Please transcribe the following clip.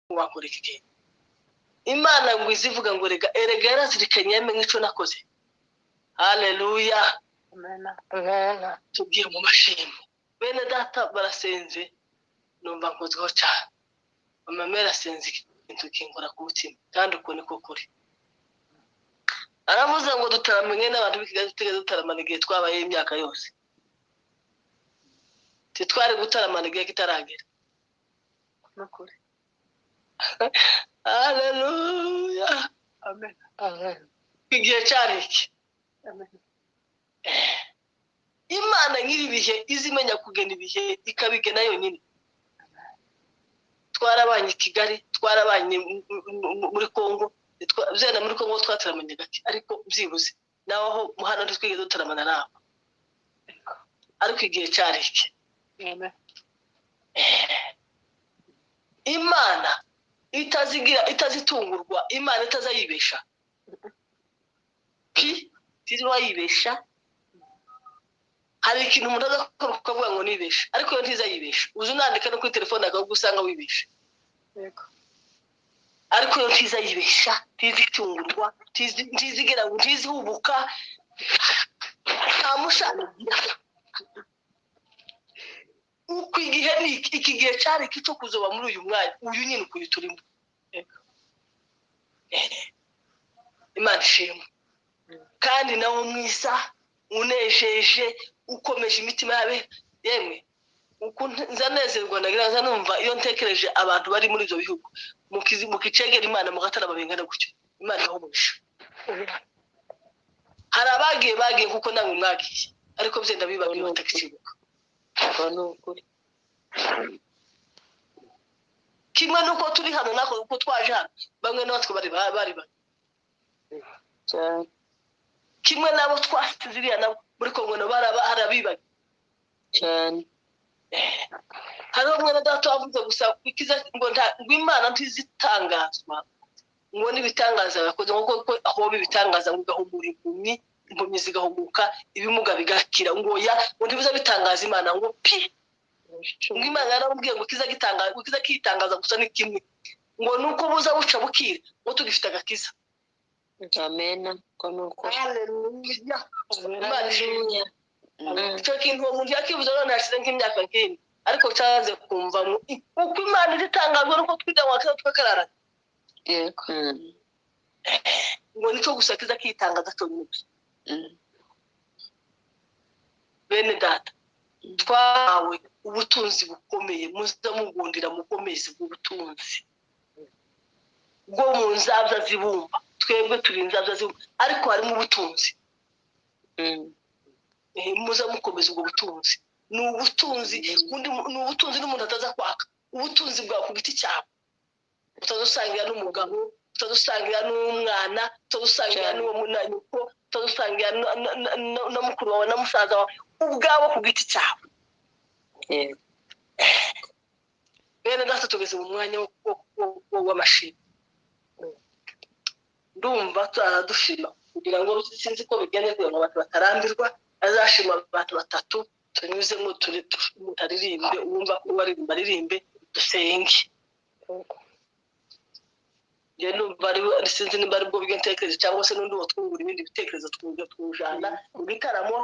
Wakora iki kintu Imana ngo izivuga ngo rega erega yarazirikanye, yamenye icyo nakoze. Haleluya! Amen. Tugiye mu mashimwe. Bene data barasenze, numva nkozweho cyane. Mama yarasenze ikintu kinkora ku mutima, kandi uko niko kuri. Aravuze ngo dutaramanye n'abantu b'i Kigali, tutigeze dutaramana igihe twabayeho imyaka yose. Titwari gutaramana igihe kitaragera. Nukuri. Haleluya! Amen. Amen. Igihe cyari iki. Amen. Imana nk'ibi bihe izi imenya kugena ibihe, ikabigena yonyine. Twarabanye i Kigali, twarabanye muri Kongo, byenda muri Kongo twataramanye gake, ariko byibuze naho aho hano ntitwigeze dutaramana nabo, ariko igihe cyari iki. Amen. Imana itazigira, itazitungurwa, Imana itazayibesha pi, ntizayibesha. Hari ikintu umuntu azakora ukavuga ngo nibesha, ariko yo ntizayibesha. Uzi unandika no kuri telefone akagusanga wibesha. Ariko yo ntizayibesha, ntizitungurwa, ntizigera ngo ntizihubuka, nta mushana igira. Uko igihe ni iki, iki gihe cyari iki cyo kuzoba muri uyu mwanya uyu nyine ukuntu turimo. Imana ishimwe, kandi nawo mwiza unejeje, ukomeje imitima y'abera. Yemwe, uku nza nezerwa, nagira nza numva iyo ntekereje abantu bari muri ibyo bihugu mukicegera Imana, mugatarama bingana gutyo. Imana ibahe umugisha. Hari abagiye, bagiye kuko namwe mwagiye, ariko byenda bibagiwe, batakikibuka. Uko ni ukuri. Kimwe nuko turi hano, natwe uko twaje hano, bamwe natwe bari bari cyane. Kimwe n'abo twasize iriya nabo muri Kongo, nabo hari abibagiwe. Cyane. Hariho mwene data wavuze gusa ikiza ngo nta ngo Imana ntizitangazwa ngo n'ibitangaza yakoze, ngo kuko ahoba ibitangaza ngo igahumura impumyi, impumyi zigahumuka, ibimuga bigakira, ngo ya ngo ntibiza bitangaza Imana ngo pi. Ngo Imana yaramubwiye ngo kiza gitangaza, ngo kiza kitangaza gusa ni kimwe, ngo nuko buza buca bukira ngo tugifite agakiza. Amen, uko ni ukuri. Haleluya, Imana ishimwe. Haleluya. Icyo kintu uwo muntu yakivuze none hashize nk'imyaka nk'ine, ariko cyanze kumva ngo uko Imana izitangazwa nuko twiga ngo akiza tukakararana. Ngo nicyo gusa kiza kitangaza cyonyine gusa. Bene data, twahawe ubutunzi bukomeye, muze mugundira mukomeze ubwo butunzi bwo mu nzabya zibumba. Twebwe turi inzabya zibumba, ariko harimo ubutunzi. Muze mukomeza ubwo butunzi. Ni ubutunzi undi, ni ubutunzi n'umuntu ataza kwaka, ubutunzi bwawe ku giti cyawe utadusangira n'umugabo, utadusangira n'umwana, utadusangira Cyane. n'uwo nyoko, utadusangira na mukuru wawe na musaza wawe, ubwawe ku giti cyawe. Bene data, tugeze mu mwanya w'amashimwe. Ndumva turadushima kugira ngo, sinzi ko bigenze, kugira ngo abantu batarambirwa, azashima abantu batatu tunyuzemo turi umuntu aririmbe, uwumva ko aririmba aririmbe, dusenge. Njye ndumva ari sinzi nimba ari bwo bw'intekerezo cyangwa se n'undi watwungura ibindi bitekerezo, twumva twujana mu gitaramo.